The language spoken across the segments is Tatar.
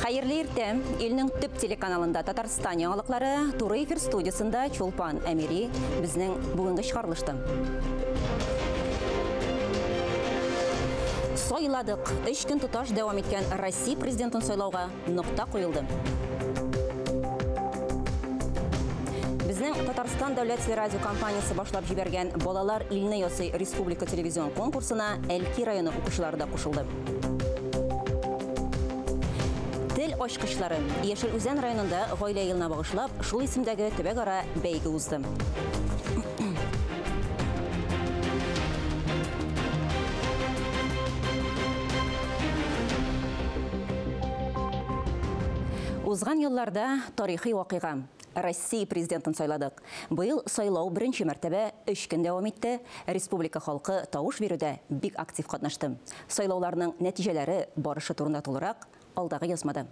Хәерле иртә. Илнең төп телеканалында Татарстан яңалыклары, туры эфир студиясендә Чулпан Әмири безнең бүгенге чыгарылышта. Сайладык. 3 көн тоташ дәвам иткән Россия президентын сайлауга нокта куелды. Безнең Татарстан дәүләт телерадиокомпаниясе башлап җибәргән Балалар илне ясый республика телевизион конкурсына Әлки районы укучылары да кушылды. Тел ачкычлары. Яшел Үзән районында гаилә елына багышлап, шул исемдәге төбәкара бәйге узды. Узган елларда тарихи вакыйга. Россия президентын сайладык. Быел сайлау беренче мәртәбә 3 көн дәвам итте. Республика халкы тавыш бирүдә бик актив катнашты. Сайлауларның нәтиҗәләре барышы турында тулырак алдагы язмада.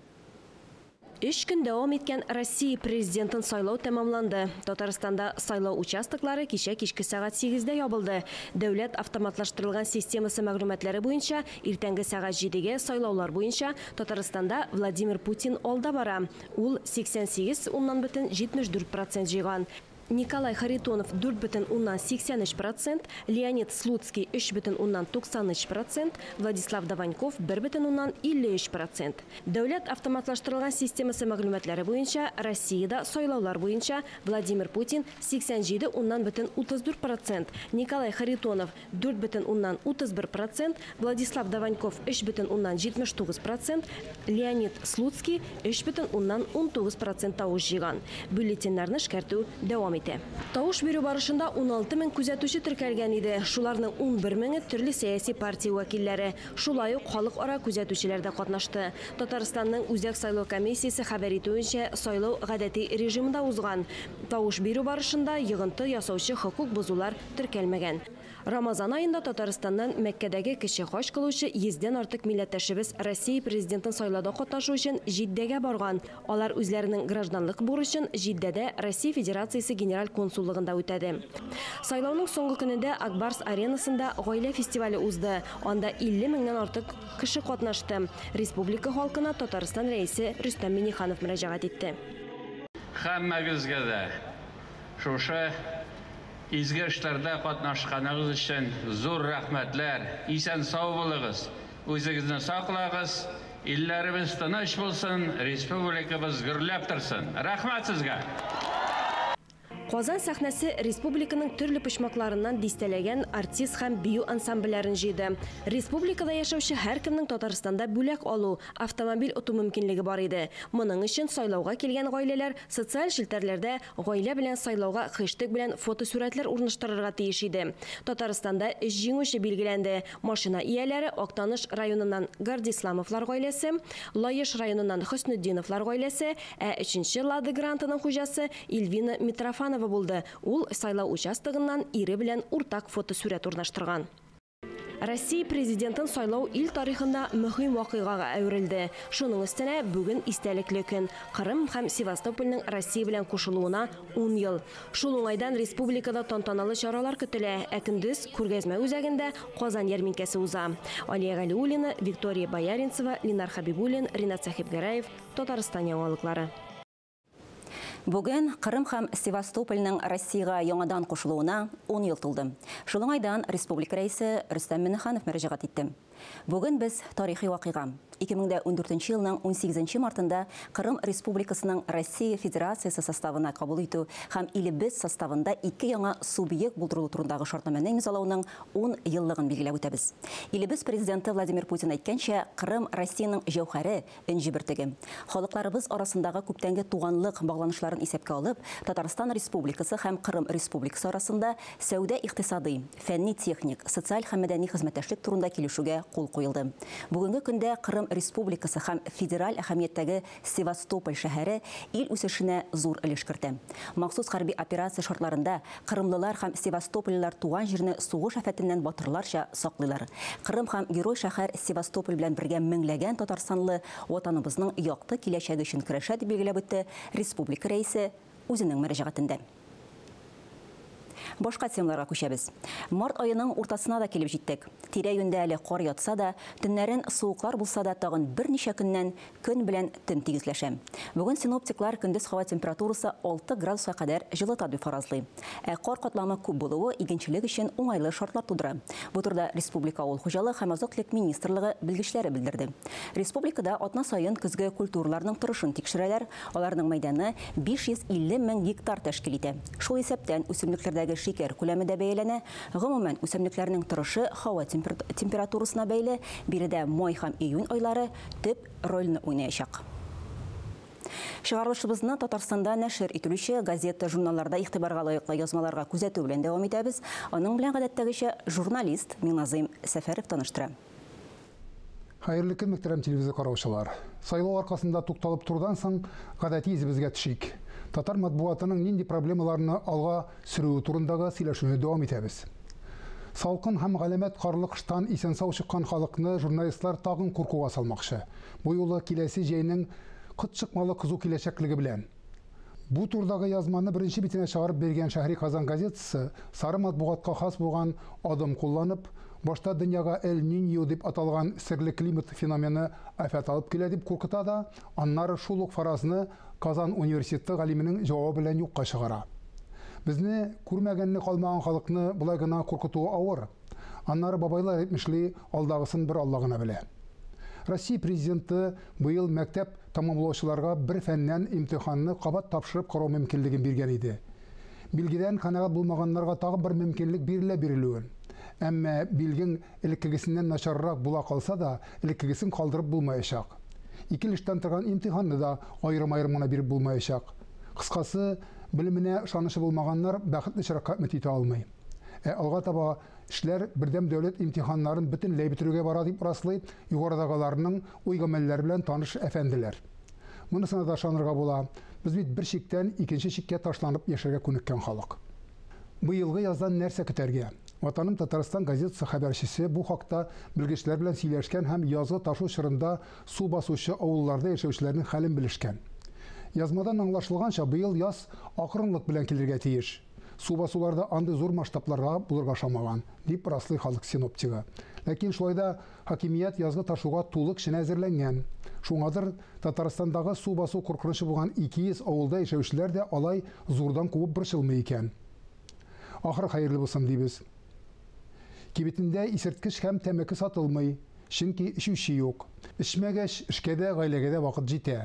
3 көн дәвам иткән Россия президентын сайлау тәмамланды. Татарстанда сайлау участоклары кичә кичке сәгать 8-дә ябылды. Дәүләт автоматлаштырылган системасы мәгълүматлары буенча иртәнге сәгать 7-гә сайлаулар буенча Татарстанда Владимир Путин алда бара. Ул 88,74% җыйган. Николай Харитонов 4,83%, Леонид Слуцкий 3,93%, Владислав Даваньков 1,53%. Дәүләт автоматлаштырылган системасы мәгълүматлары буенча Россиядә сайлаулар буенча Владимир Путин 87,34%, Николай Харитонов 4,31%, Владислав Даваньков 3,79%, Леонид Слуцкий 3,19% тавыш җыйган. Бюллетеньнәрне эшкәртү дәвам итә. Тавыш бирү барышында 16 мең күзәтүче теркәлгән иде. Шуларның 11 меңе төрле сәяси партия вәкилләре. Шулай ук халыкара күзәтүчеләр дә катнашты. Татарстанның Үзәк сайлау комиссиясе хәбәр итүенчә, сайлау гадәти режимда узган. Тавыш бирү барышында йогынты ясаучы хокук бозулар теркәлмәгән. Рамазан аенда Татарстаннан Мәккәдәге кече хаҗ кылучы 100дән артык милләттәшебез Россия президентын сайлауда катнашу өчен Җиддәгә барган. Алар үзләренең гражданлык бурычын Җиддәдә Россия Федерациясе генераль консуллыгында үтәде. Сайлауның соңгы көнендә Акбарс аренасында гаилә фестивале узды. Анда 50 меңнән артык кеше катнашты. Республика халкына Татарстан рәисе Рөстәм Миңнеханов мөрәҗәгать итте. Һәммәгезгә дә шушы изге эшләрдә катнашканыгыз өчен зур рәхмәтләр. Исән сау булыгыз, үзегезне саклагыз, илләребез тыныч булсын, республикабыз гөрләп торсын. Рәхмәт сезгә! Казан сәхнәсе республиканың төрле почмакларыннан дистәләгән артист һәм бию ансамбльләрен җыйды. Республикада яшәүче һәркемнең Татарстанда бүләк алу, автомобиль оту мөмкинлеге бар иде. Моның өчен сайлауга килгән гаиләләр социаль челтәрләрдә гаилә белән сайлауга хэштег белән фотосурәтләр урнаштырырга тиеш иде. Татарстанда 3 җиңүче билгеләнде. Машина ияләре Актаныш районыннан Гардисламовлар гаиләсе, Лаеш районыннан Хөснетдиновлар гаиләсе, ә 3нче Лада Грантының хуҗасы Эльвина Митрофанова булды. Ул сайлау участогыннан ире белән уртак фотосурәт урнаштырган. Россия президентын сайлау ил тарихында мөһим вакыйгага әверелде. Шуның өстенә бүген истәлекле көн. Кырым һәм Севастопольнең Россия белән кушылуына 10 ел. Шул уңайдан республикада тантаналы чаралар көтелә. Ә көндез күргәзмә үзәгендә Казан ярминкәсе уза. Алия Галиуллина, Виктория Бояринцева, Ленар Хабибуллин, Ринат Сәхибгәрәев, Татарстан яңалыклары. Бүген Кырым һәм Севастопольнең Россиягә яңадан кушылуына 10 ел тулды. Шул уңайдан республика рәисе Рөстәм Миңнеханов мөрәҗәгать итте. Бүген без тарихи вакыйга. 2014 елның 18 мартында Кырым Республикасының Россия Федерациясе составына кабул итү һәм илебез составында 2 яңа субъект булдыру турындагы шартнамәне имзалауның 10 еллыгын билгеләп үтәбез. Илебез президенты Владимир Путин әйткәнчә, Кырым Россиянең җәүһәре, энҗе бөртеге. Халыкларыбыз арасындагы күптәнге туганлык багланышларын исәпкә алып, Татарстан Республикасы һәм Кырым Республикасы арасында сәүдә-икътисадый, фәнни-техник, социаль һәм мәдәни хезмәттәшлек турында килешүгә кул куелды. Бүгенге көндә Кырым Республикасы һәм федераль әһәмияттәге Севастополь шәһәре ил үсешенә зур өлеш кертә. Махсус хәрби операция шартларында кырымлылар һәм севастопольлелар туган җирне сугыш афәтеннән батырларча саклыйлар. Кырым һәм герой шәһәр Севастополь белән бергә меңләгән татарстанлы ватаныбызның якты киләчәге өчен көрәшә дип билгеләп үтте республика рәисе үзенең мөрәҗәгатендә. Башка темаларга күчәбез. Март аеның уртасына да килеп җиттек. Тирә-юньдә әле кар ятса да, төннәрен суыклар булса да, тагын берничә көннән көн белән төн тигезләшә. Бүген синоптиклар көндез һава температурасы 6 градуска кадәр җылыта дип фаразлый. Ә кар катламы күп булуы игенчелек өчен уңайлы шартлар тудыра. Бу турыда Республика авыл хуҗалыгы һәм азык-төлек министрлыгы белгечләре белдерде. Республикада атна саен көзге культураларның торышын тикшерәләр. Аларның мәйданы 550 мең гектар тәшкил итә. Шул исәптән үсемлекләрдәге шикәр күләме дә бәяләнә. Гомумән, үсемлекләрнең торышы һава температурасына бәйле. Биредә май һәм июнь айлары төп рольне уйнаячак. Чыгарылышыбызны Татарстанда нәшер ителүче газета, журналларда игътибарга лаеклы язмаларга күзәтү белән дәвам итәбез. Аның белән гадәттәгечә журналист Миңназыйм Сәфәров таныштыра. Хәерле көн, мөхтәрәм телевизор караучылар. Сайлау аркасында тукталып торудан соң гадәти изебезгә төшик. Татар матбугатының нинди проблемаларны алга сүрүе турындагы сөйләшүне дәвам итәбез. Салкын һәм галәмәт карлы кыштан исән-сау чыккан халыкны журналистлар тагын куркуга салмакчы. Бу юлы киләсе җәйнең кыт чыкмалы кызу киләчәклеге белән. Бу турдагы язманы беренче битенә чыгарып биргән Шәһри Казан газетасы сары матбугатка хас булган адым кулланып, башта дөньяга Эль-Ниньо дип аталган серле климат феномены афәт алып килә дип куркыта да, аннары шул ук фаразны Казан университеты галименең җавабы белән юкка чыгара. Безне күрмәгәнне калмаган халыкны болай гына куркытуы авыр. Аннары бабайлар әйтмешли, алдагысын бер Алла гына белә. Россия президенты быел мәктәп тәмамлаучыларга бер фәннән имтиханны кабат тапшырып карау мөмкинлеген биргән иде. Билгедән канәгать булмаганнарга тагын бер мөмкинлек бирелә бирелүен. Әмма билгең элеккегесеннән начаррак була калса да, элеккегесен калдырып булмаячак. Ике өлештән торган имтиханны да аерым-аерым гына биреп булмаячак. Кыскасы, белеменә ышанышы булмаганнар бәхетле чиракка өмет итә алмый. Ә алга таба эшләр бердәм дәүләт имтиханнарын бөтенләй бетерүгә бара дип раслый югарыдагыларның уй-гамәлләре белән таныш әфәнделәр. Монысына да ышанырга була. Без бит бер чиктән икенче чиккә ташланып яшәргә күнеккән халык. Быелгы яздан нәрсә көтәргә? Ватаным Татарстан газетасы хәбәрчесе бу хакта белгечләр белән сөйләшкән һәм язгы ташу чорында су басучы авылларда яшәүчеләрнең хәлен белешкән. Язмадан аңлашылганча, быел яз акрынлык белән килергә тиеш. Су басуларда андый зур масштабларга булырга ошамаган, дип раслый халык синоптигы. Ләкин шулай да хакимият язгы ташуга тулы көченә әзерләнгән. Шуңадыр Татарстандагы су басу куркынычы булган 200 авылда яшәүчеләр дә алай зурдан кубып борчылмый икән. Ахыр хәерле булсын дибез. Кибетендә исерткеч һәм тәмәке сатылмый, чөнки эчүче юк. Эчмәгәч, эшкә дә, гаиләгә дә вакыт җитә.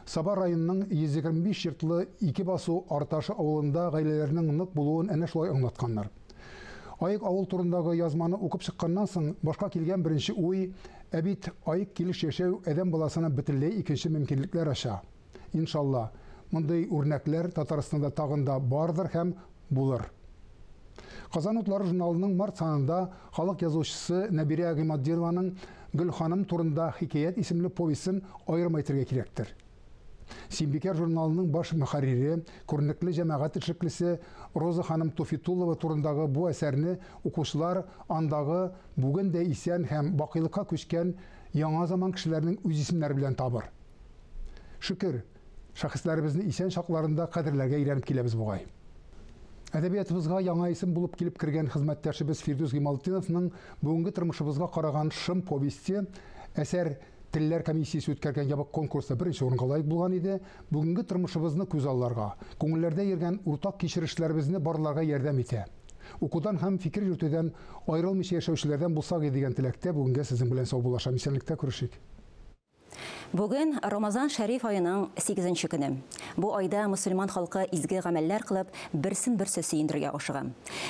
Саба районының 125 йортлы ике басу Арташы авылында гаиләләрнең нык булуын әнә шулай аңлатканнар. Аек авыл турындагы язманы укып чыкканнан соң башка килгән беренче уй, ә бит аек килеш яшәү адәм баласына бөтенләй икенче мөмкинлекләр ача. Иншалла, мондый үрнәкләр Татарстанда тагын да бардыр һәм булыр. Казан утлары журналының март санында халык язучысы Нәбирә Гыйматдинованың Гөл ханым турында хикәят исемле повестен аерым әйтергә кирәктер. Симбикә журналының баш мөхәррире, күренекле җәмәгать эшлеклесе Роза ханым Туфитуллова турындагы бу әсәрне укучылар андагы бүген дә исән һәм бакыйлыкка күчкән яңа заман кешеләренең үз исемнәре белән табыр. Шөкер, шәхесләребезне исән чакларында кадерләргә өйрәнеп киләбез бугай. Әдәбиятыбызга яңа исем булып килеп кергән хезмәттәшебез Фирдүс Гыймалтдиновның бүгенге тормышыбызга караган шым повесте әсәр Телләр комиссиясе үткәргән ябык конкурста беренче урынга лаек булган иде. Бүгенге тормышыбызны күз алларга, күңелләрдә йөргән уртак кичерешләребезне барларга ярдәм итә. Укудан һәм фикер йөртүдән аерылмыйча яшәүчеләрдән булсак иде дигән теләктә бүгенгә сезнең белән саубуллашам. Исәнлектә күрешик. Бүген Рамазан шәриф аеның 8 көне. Бу айда мөселман халкы изге гамәлләр кылып, берсен-берсе сөендерергә ашыга.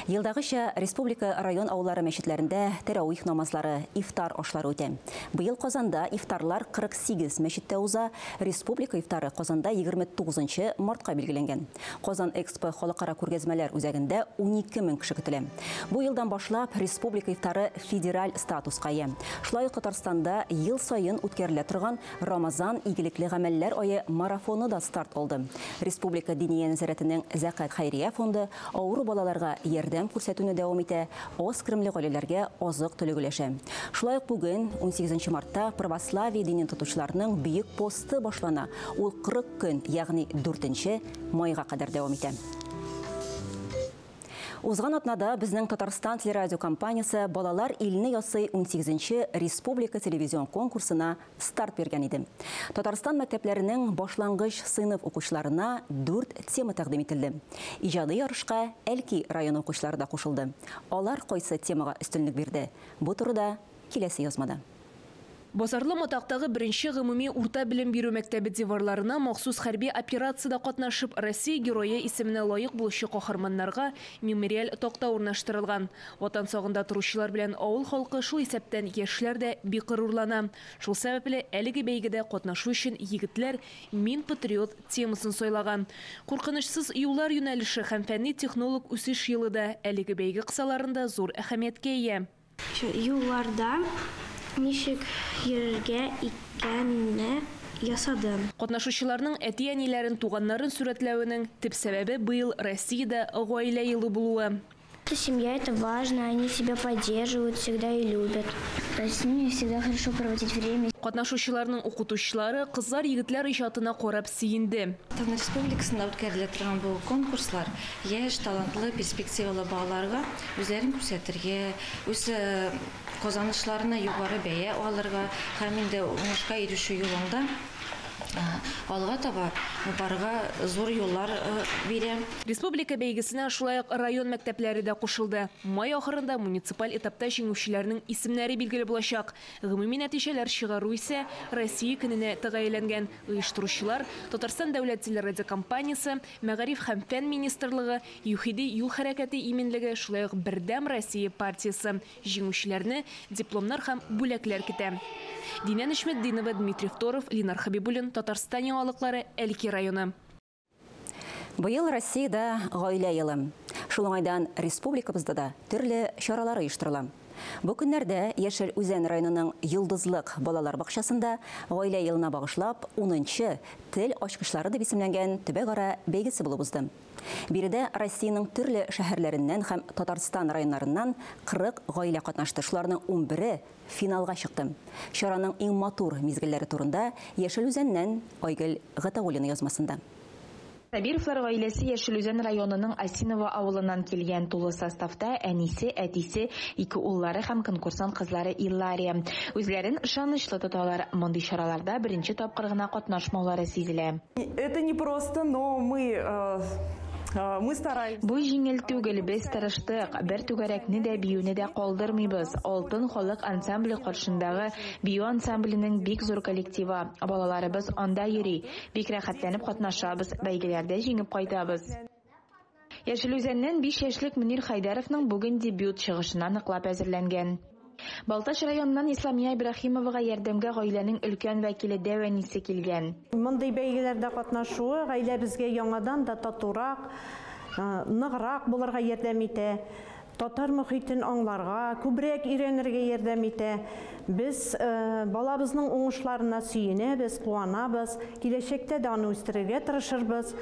Елдагыча республика район авыллары мәчетләрендә тәравих намазлары, ифтар ашлары үтә. Быел Казанда ифтарлар 48 мәчеттә уза, республика ифтары Казанда 29 мартка билгеләнгән. Казан Экспо халыкара күргәзмәләр үзәгендә 12 мең кеше көтелә. Бу елдан башлап республика ифтары федераль статуска ия. Шулай ук Татарстанда ел саен үткәрелә торган Рамазан игелекле гамәлләр ае марафоны да старт алды. Республика Диния нәзарәтенең Зәкат хәйрия фонды авыру балаларга ярдәм күрсәтүне дәвам итә, аз керемле гаиләләргә азык-төлек өләшә. Шулай ук бүген 18 мартта православие динен тотучыларның бөек посты башлана. Ул 40 көн, ягъни 4 майга кадәр дәвам итә. Узган атнада безнең Татарстан телерадиокомпаниясе «Балалар илне ясый» 18нче республика телевизион конкурсына старт биргән иде. Татарстан мәктәпләренең башлангыч сыйныф укучыларына 4 тема тәкъдим ителде. Иҗади ярышка Әлки районы укучылары да кушылды. Алар кайсы темага өстенлек бирде? Бу турыда киләсе язмада. Базарлы Матактагы беренче гомуми урта белем бирү мәктәбе диварларына махсус хәрби операциядә катнашып Россия герое исеменә лаек булучы каһарманнарга мемориаль такта урнаштырылган. Ватан сагында торучылар белән авыл халкы, шул исәптән яшьләр дә бик горурлана. Шул сәбәпле әлеге бәйгедә катнашу өчен егетләр «Мин патриот» темасын сайлаган. Куркынычсыз юллар юнәлеше һәм фәнни технолог үсеш елы да әлеге бәйге кысаларында зур әһәмияткә ия. Юлларда ничек йөрергә икәнне ясадым. Катнашучыларның әти-әниләрен, туганнарын сурәтләвенең төп сәбәбе быел Россиядә гаилә елы булуы. Семья – это важно, они себя поддерживают всегда и любят. С ними всегда хорошо проводить время. Катнашучыларның укытучылары кызлар, егетләр иҗатына карап сөенде. Татарстан Республикасында үткәрелә торган бу конкурслар яшь, талантлы, перспективалы балаларга үзләрен күрсәтергә, үз казанышларына югары бәя алырга һәм инде уңышка ирешү юлында алга таба барырга зур юллар бирә. Республика бәйгесенә шулай ук район мәктәпләре дә кушылды. Май ахырында муниципаль этапта җиңүчеләрнең исемнәре билгеле булачак. Гомуми нәтиҗәләр чыгару исә Россия көненә тәгаенләнгән. Оештыручылар Татарстан дәүләт телерадиокомпаниясе, Мәгариф һәм фән министрлыгы, ЮХИДИ юл хәрәкәте иминлеге, шулай ук Бердәм Россия партиясе. Җиңүчеләрне дипломнар һәм бүләкләр көтә. Динә Нечметдинова, Дмитрий Второв, Ленар Хабибуллин, Татарстан яңалыклары, Әлки районы. Быел Россиядә гаилә елы. Шул уңайдан республикабызда да төрле чаралар оештырыла. Бу көннәрдә Яшел Үзән районының Йолдызлык балалар бакчасында гаилә елына багышлап 10нчы тел ачкычлары дип исемләнгән төбәкара бәйгесе булып узды. Биредә Россиянең төрле шәһәрләреннән һәм Татарстан районнарыннан 40 гаилә катнашты. Шуларның 11-е финалга чыкты. Чараның иң матур мизгелләре турында Яшел Үзәннән Айгөл Гатауллина язмасында. Сабировлар гаиләсе Яшел Үзән районының Осиново авылыннан килгән. Тулы составта әнисе, әтисе, ике уллары һәм конкурсант кызлары Илария. Үзләрен ышанычлы тоталар. Мондый чараларда беренче тапкыр гына катнашмаулары сизелә. Это не просто, но мы стараемся. Бу җиңел түгел, без тырыштык. Бер түгәрәкне дә, биюне дә калдырмыйбыз. Алтын халык ансамбле каршындагы бию ансамбленең бик зур коллективы. Балаларыбыз анда йөри. Бик рәхәтләнеп катнашабыз, бәйгеләрдә җиңеп кайтабыз. Яшел Үзәннән 5 яшьлек Мөнир Хайдаровның бүген дебют чыгышына ныклап әзерләнгән. Балтач районыннан Исламия Ибрахимовага ярдәмгә гаиләнең өлкән вәкиле дәү әнисе килгән. Мондый бәйгеләрдә катнашуы гаиләбезгә яңадан да татурак, ныграк булырга ярдәм итә. Татар мөхитен аңларга, күбрәк өйрәнергә ярдәм итә. Без балабызның уңышларына сөенәбез, куанабыз. Киләчәктә дә аны үстерергә тырышырбыз.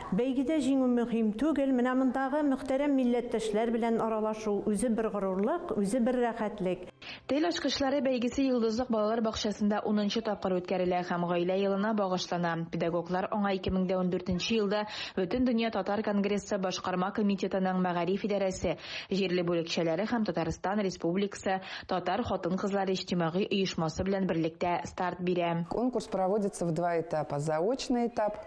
Бәйгедә җиңү мөһим түгел, менә мондагы мөхтәрәм милләттәшләр белән аралашу үзе бер горурлык, үзе бер рәхәтлек. Тел ачкычлары бәйгесе Йолдызлык балалар бакчасында 10нчы тапкыр үткәрелә һәм гаилә елына багышлана. Педагоглар аңа 2014 елда Бөтендөнья татар конгрессы башкарма комитетының мәгариф идарәсе, җирле бүлекчәләре һәм Татарстан Республикасы татар хатын-кызлары иҗтимагый оешмасы белән берлектә старт бирә. Конкурс проводится в два этапа. Заочный этап.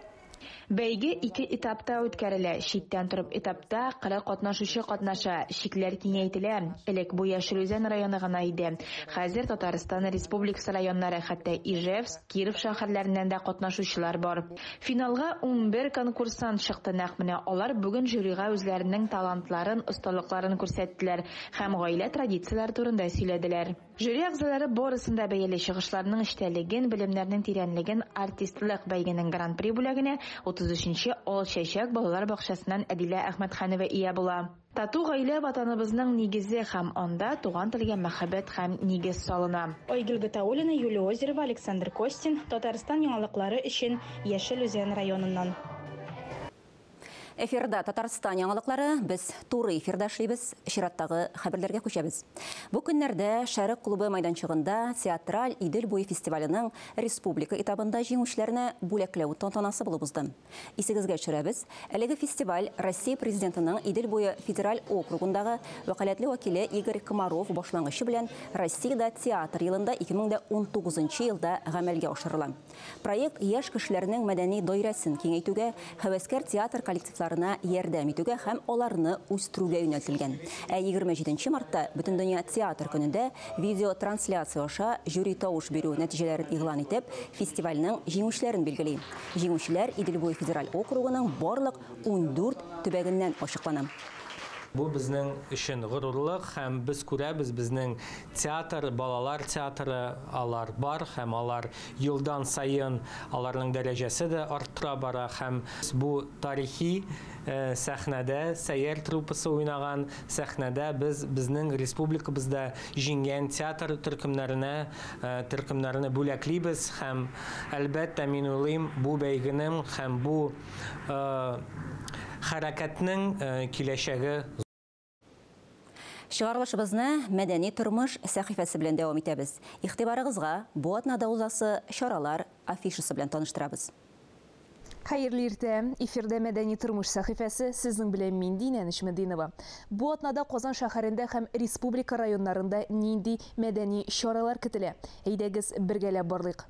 Бәйге ике этапта үткәрелә. Читтән торып этапта 40 катнашучы катнаша. Чикләр киңәйтелә. Элек бу Яшел Үзән районы гына иде. Хәзер Татарстан Республикасы районнары, хәтта Ижевск, Киров шәһәрләреннән дә катнашучылар бар. Финалга 11 конкурсант чыкты. Нәкъ менә алар бүген жюрига үзләренең талантларын, осталыкларын күрсәттеләр һәм гаилә традицияләре турында сөйләделәр. Жюри әгъзалары барысын да бәяле. Чыгышларның эчтәлеген, белемнәрнең тирәнлеген, артистлык бәйгенең гран-при бүләгенә 33-нче Ал чәчәк балалар бакчасыннан Әдилә Әхмәтханова ия була. Тату гаилә ватаныбызның нигезе һәм анда туган телгә мәхәббәт һәм нигез салына. Айгөл Гатауллина, Юлия Озерова, Александр Костин, Татарстан яңалыклары өчен Яшел Үзән районыннан. Эфирда Татарстан яңалыклары, без туры эфирда эшлибез, чираттагы хәбәрләргә күчәбез. Бу көннәрдә Шәрык клубы майданчыгында театраль Идел буе фестиваленең республика этабында җиңүчеләрне бүләкләү тантанасы булып узды. Исегезгә төшерәбез, әлеге фестиваль Россия президентының Идел буе федераль округындагы вәкаләтле вәкиле Игорь Комаров башлангычы белән Россиядә театр елында 2019 елда гамәлгә ашырыла. Проект яшь кешеләрнең мәдәни даирәсен киңәйтүгә, һәвәскәр театр коллективлары ярдәм итүгә һәм аларны үстерүгә юнәлтелгән. Ә 27 мартта Бөтендөнья театр көнендә видеотрансляция аша жюри тавыш бирү нәтиҗәләрен игълан итеп, фестивальнең җиңүчеләрен билгели. Җиңүчеләр Идел буе федераль округының барлык 14 төбәгеннән ачыклана. Бу безнең өчен горурлык, һәм без күрәбез, безнең театр, балалар театры, алар бар, һәм алар елдан сайын аларның дәрәҗәсе дә арттыра бара, һәм бу тарихи сәхнәдә Сәйяр труппасы уйнаган сәхнәдә без безнең республикабызда җиңгән театр төркемнәренә бүләклибез, һәм әлбәттә мин уйлыйм, бу бәйгенең һәм бу хәрәкәтнең киләчәге. Чыгарылышыбызны мәдәни тормыш сәхифәсе белән дәвам итәбез. Игътибарыгызга бу атнада узасы чаралар афишасы белән таныштырабыз. Хәерле иртә. Эфирдә мәдәни тормыш сәхифәсе, сезнең белән мин Динә Нечметдинова. Бу атнада Казан шәһәрендә һәм республика районнарында нинди мәдәни чаралар көтелә? Әйдәгез бергәләп барлыйк.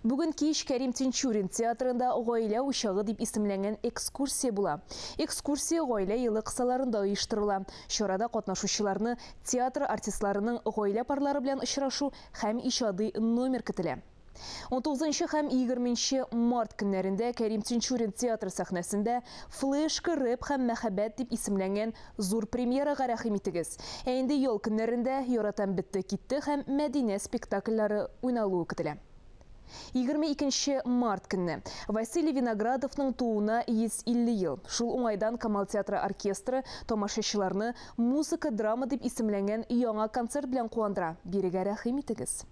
Бүген кич Кәрим Тинчурин театрында Гаилә учагы дип исемләнгән экскурсия була. Экскурсия гаилә елы кысаларында оештырыла. Чарада катнашучыларны театр артистларының гаилә парлары белән очрашу һәм иҗади номер көтелә. 19 һәм 20 март көннәрендә Кәрим Тинчурин театры сәхнәсендә «Флешка, рэп һәм мәхәббәт» дип исемләнгән зур премьерага рәхим итегез. Ә инде ял көннәрендә «Яратам бетте китте» һәм «Мәдинә» спектакльләре уйналуы көтелә. 22 март көнне Василий Виноградовның тууына 150 ел. Шул уңайдан Камал театры оркестры тамашачыларны «Музыка-драма» дип исемләнгән яңа концерт белән куандыра. Бирегә рәхим итегез.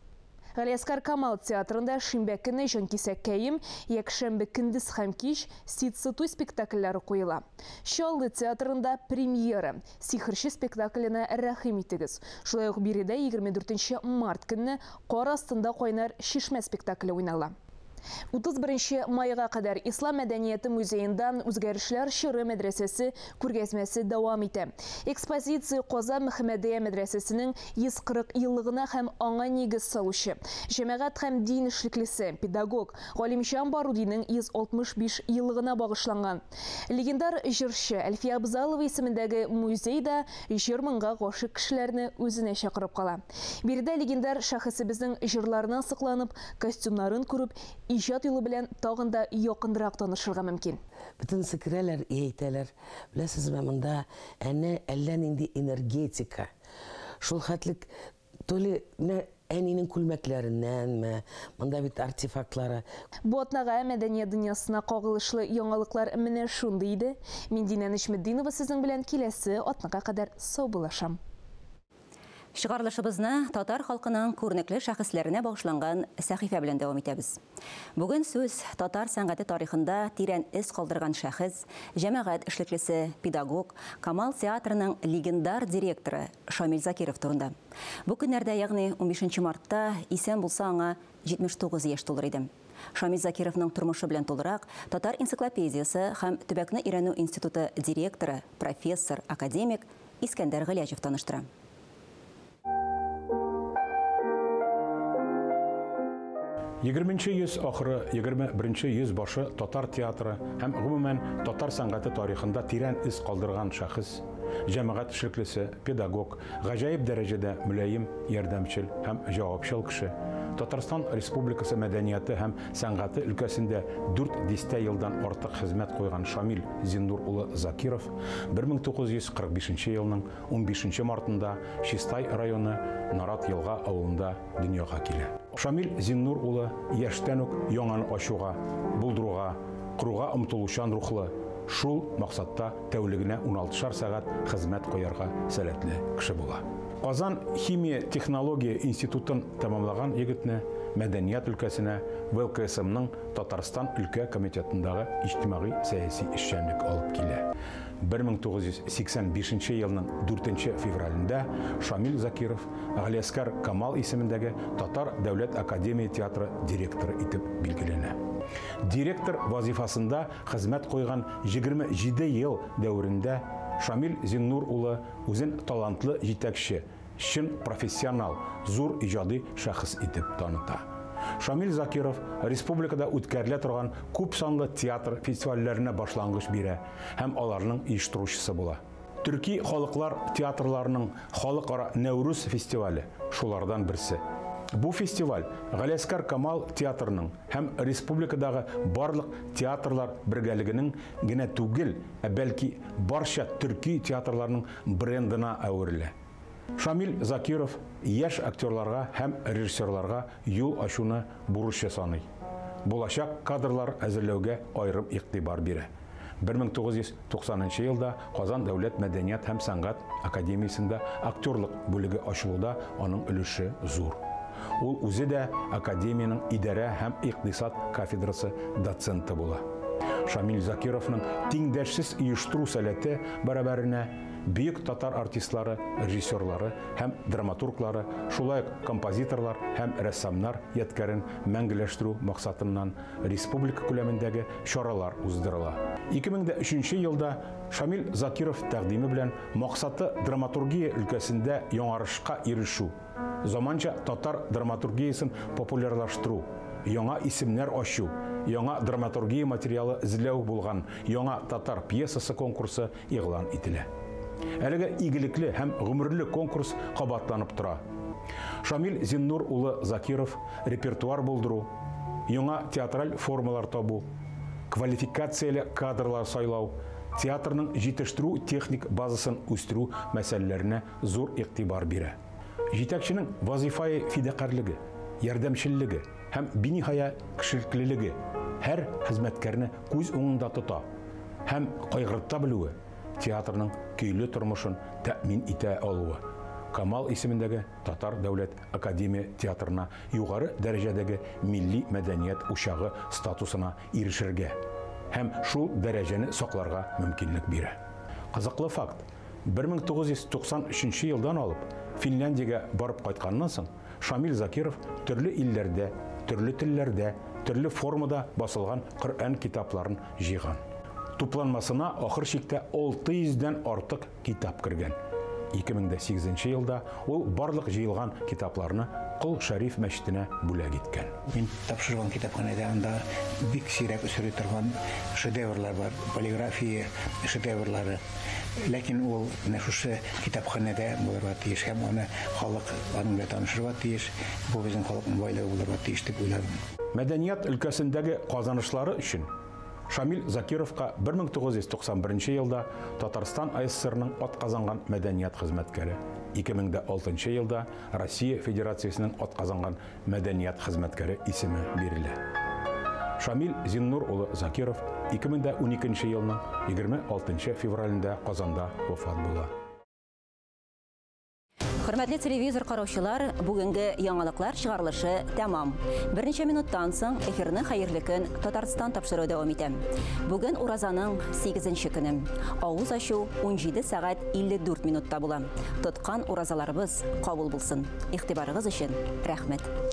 Галиәсгар Камал театрында шимбә көне Җанкисәк Кәем, якшәмбе көндез һәм кич Ситсы туй спектакльләре куела. Чаллы театрында премьера Сихерче спектакленә рәхим итегез. Шулай ук биредә 24 март көнне Кар астында кайнар чишмә спектакле уйнала. 31 майга кадәр Ислам мәдәнияте музеенда Үзгәрешләр чоры мәдрәсәсе күргәзмәсе дәвам итә. Экспозиция Казан Мөхәммәдия мәдрәсәсенең 140 еллыгына һәм аңа нигез салучы, җәмәгать һәм дин эшлеклесе, педагог Галимҗан Барудиның 165 еллыгына багышланган. Легендар җырчы Әлфия Абзалова исемендәге музейда җыр-моңга гашыйк кешеләрне үзенә чакырып кала. Биредә легендар шәхесебезнең җырларына сокланып, костюмнарын күреп, иҗат юлы белән тагын да якынрак танышырга мөмкин. Бөтенесе керәләр, әйтәләр. Беләсезме, монда әнә әллә нинди энергетика. Шул хәтлек то ли менә әнинең күлмәкләреннәнме, монда бит артефактлары. Бу атнага мәдәният дөньясына кагылышлы яңалыклар менә шундый иде. Мин Динә Нечметдинова сезнең белән киләсе атнага кадәр саубуллашам. Чыгарылышыбызны татар халкының күренекле шәхесләренә багышланган сәхифә белән дәвам итәбез. Бүген сүз татар сәнгате тарихында тирән эз калдырган шәхес, җәмәгать эшлеклесе, педагог, Камал театрының легендар директоры Шамил Закиров турында. Бу көннәрдә, ягъни 15 мартта исән булса аңа 79 яшь тулыр иде. Шамил Закировның тормышы белән тулырак Татар энциклопедиясе һәм төбәкне өйрәнү институты директоры, профессор, академик Искәндәр Гыйләҗев таныштыра. Егерменче йөз ахыры, 21 йөз башы татар театры һәм гомумән татар сәнгате тарихында тирән эз калдырган шәхес, җәмәгать эшлеклесе, педагог, гаҗәеп дәрәҗәдә мөлаем, ярдәмчел һәм җавапчыл кеше, Татарстан Республикасы мәдәнияте һәм сәнгате өлкәсендә 4 дистә елдан артык хезмәт куйган Шамил Зиннур улы Закиров 1945 елның 15 мартында Чистай районы Нарат Елга авылында дөньяга килә. Шамил Зиннур улы яшьтән үк яңаны ачуга, булдыруга, коруга омтылучан рухлы, шул максатта тәүлегенә 16 сәгать хезмәт куярга сәләтле кеше була. Казан химия технология институтын тәмамлаган егетне мәдәният өлкәсенә ВЛКСМның Татарстан өлкә комитетындагы иҗтимагый-сәяси эшчәнлек алып килә. 1985 елның 4 февралендә Шамил Закиров Галиәсгар Камал исемендәге Татар дәүләт академия театры директоры итеп билгеләнә. Директор вазифасында хезмәт куйган 27 ел дәверендә Шамил Зиннур улы үзен талантлы җитәкче, чын профессионал, зур иҗади шәхес итеп таныта. Шамил Закиров республикада үткәрелә торган күп санлы театр фестивальләренә башлангыч бирә һәм аларның оештыручысы була. Төрки халыклар театрларының халыкара Нәүрүз фестивале шулардан берсе. Бу фестиваль Галиәсгар Камал театрының һәм республикадагы барлык театрлар бергәлегенең генә түгел, ә бәлки барча төрки театрларның брендына әверелә. Шамил Закиров яшь актерларга һәм режиссерларга юл ачуны бурычы саный. Булачак кадрлар әзерләүгә аерым игътибар бирә. 1990 елда Казан дәүләт мәдәният һәм сәнгать академиясендә актерлык бүлеге ачылуда аның өлеше зур. Ул үзе дә академиянең идарә һәм икътисад кафедрасы доценты була. Шамил Закировның тиңдәшсез оештыру сәләте бәрабәренә бөек татар артистлары, режиссерлары һәм драматурглары, шулай ук композиторлар һәм рәссамнар ядкәрен мәңгеләштерү максатыннан республика күләмендәге чаралар уздырыла. 2003 елда Шамил Закиров тәкъдиме белән максаты драматургия өлкәсендә яңарышка ирешү, заманча татар драматургиясен популярлаштыру, яңа исемнәр ачу, яңа драматургия материалы эзләү булган яңа татар пьесасы конкурсы игълан ителә. Әлеге игелекле һәм гомерле конкурс кабатланып тора. Шамил Зиннур улы Закиров репертуар булдыру, яңа театраль формалар табу, квалификацияле кадрлар сайлау, театрның җитештерү техник базасын үстерү мәсьәләләренә зур игътибар бирә. Җитәкченең вазифаи фидакарьлеге, ярдәмчеллеге һәм биниһая кешелеклелеге һәр хезмәткәрне күз уңында тота һәм кайгырта белүе театрның көйле тормышын тәэмин итә алуы. Камал исемендәге Татар дәүләт академия театрына югары дәрәҗәдәге милли мәдәният учагы статусына ирешергә һәм шул дәрәҗәне сакларга мөмкинлек бирә. Кызыклы факт: 1993 елдан алып Финляндиягә барып кайтканнан соң Шамил Закиров төрле илләрдә, төрле телләрдә, төрле формада басылган Коръән китапларын җыйган. Тупланмасына ахыр чиктә 600дән артык китап кергән. 2008 елда ул барлык җыелган китапларны Кол Шәриф мәчетенә бүләк иткән. Мин тапшырган китапханәдә анда бик сирәк очрый торган шедеврлар бар, полиграфия шедеврлары. Ләкин ул менә шушы китапханәдә булырга тиеш һәм аны халык аның белән танышырга тиеш. Бу безнең халыкның байлыгы булырга тиеш дип уйладым. Мәдәният өлкәсендәге казанышлары өчен Шамил Закировка 1991 елда Татарстан АССРның атказанган мәдәният хезмәткәре, 2006 елда Россия Федерациясенең атказанган мәдәният хезмәткәре исеме бирелә. Шамил Зиннур улы Закиров 2012 елның 26 февралендә Казанда вафат була. Хөрмәтле телевизор караучылар, бүгенге яңалыклар чыгарылышы тәмам. Берничә минуттан соң эфирны Хәерле көн Татарстан тапшыруы дәвам итә. Бүген уразаның 8 көне. Авыз ачу 17 сәгать 54 минутта була. Тоткан уразаларыбыз кабул булсын. Игътибарыгыз өчен рәхмәт.